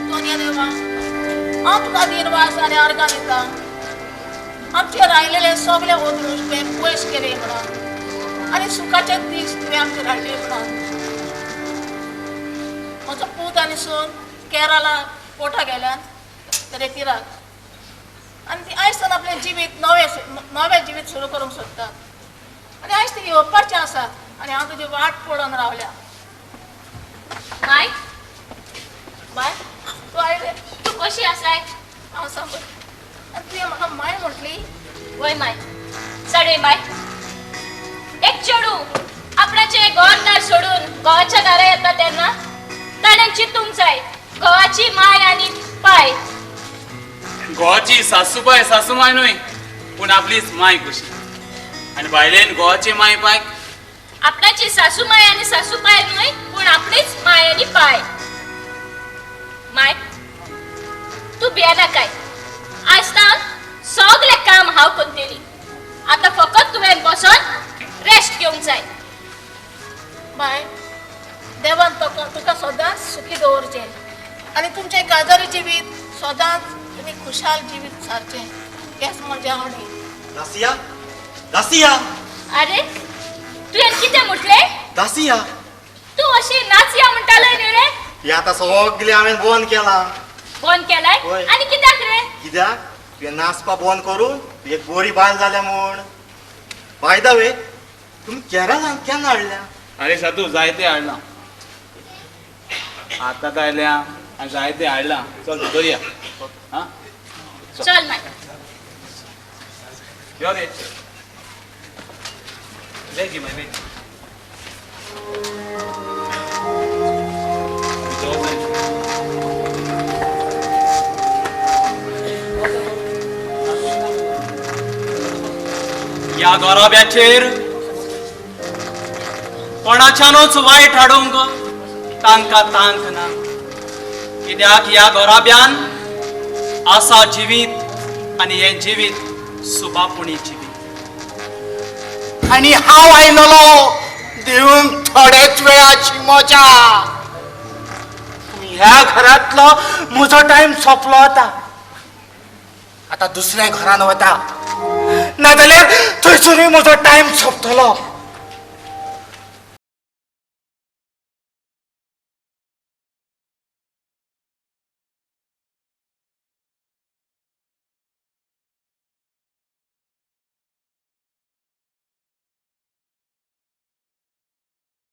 दोनया देवा, हांव तुका दिनवास आनी अर्गां दिता, आमचे रायलेले सगळे अदृश्ट तुवें पयस केले म्हणून आनी सुखाचे दीस तुवें आमचेर हाडले म्हणून. म्हजो पूत आनी सून केरला कोटा गेल्यान रेतिराक आनी ती आयज सावन आपलें जिवीत नवें नवें जिवीत सुरू करूंक सोदतात आनी आयज ती येवपाचें आसा आनी हांव तुजी वाट पळोवन रावल्या. माय, बाय, तूं आयलें. तूं कशी आसाय? हांव सांग, आनी तुवें म्हाका माय म्हटली? वय माय, साडे माय, एक चेडूं आपणाचें घरदार सोडून घोवाच्या दारा येता तेन्ना ताणें चिंतूंक जाय घोवाची माय आनी पाय. घोवाची सासूबाय सासूमाय न्हय, पूण आपलीच माय कशी. आनी बायलेन घोवाची माय पायक आपणाची सासू माय आनी सासू पाय न्हय, पूण आपलीच माय आनी पाय. माय, तूं भियेनाकाय, आयज तावन सगळें काम हांव करतली. आतां फकत तुवें बसोन रेस्ट घेवंक जाय. बाय, देवान तुका सदांच सुखी दवरचें आनी तुमचें काजारी जिवीत सदांच तुमी खुशाल जिवीत सारचें, हेच म्हजें आवडी. दासिया, दासिया. आरे, तुवें कितें म्हटलें? दासिया. तूं अशी नाचया म्हणटालो न्ही रे? हे आतां सगळें हांवें बंद केलां. बंद केलाय? वय. आनी कित्याक रे? कित्याक? तुवें नाचपा बंद करून तूं एक बरी बायल जाल्या म्हूण. बाय the way, तुमी केरळान केन्ना हाडल्या? अरे सातू, जायते हाडलां, आतां आयल्या आनी जायते हाडलां. चल भितर या. आं, चल माय. यो रे, बेगी माय बेगी भितर वच. ह्या गोराब्याचेर कोणाच्यानूच वायट हाडूंक तांकां तांक ना, कित्याक ह्या गोराब्यान आसा जिवीत आनी हें जिवीत सुबापुणी जिवीत. आनी हांव आयलोलो दिवंक थोड्याच वेळाची मजा. ह्या घरांतलो म्हजो टायम सोंपलो आतां. आतां दुसऱ्या घरान वता, नाजाल्यार थंयसरूय म्हजो टायम सोंपतलो.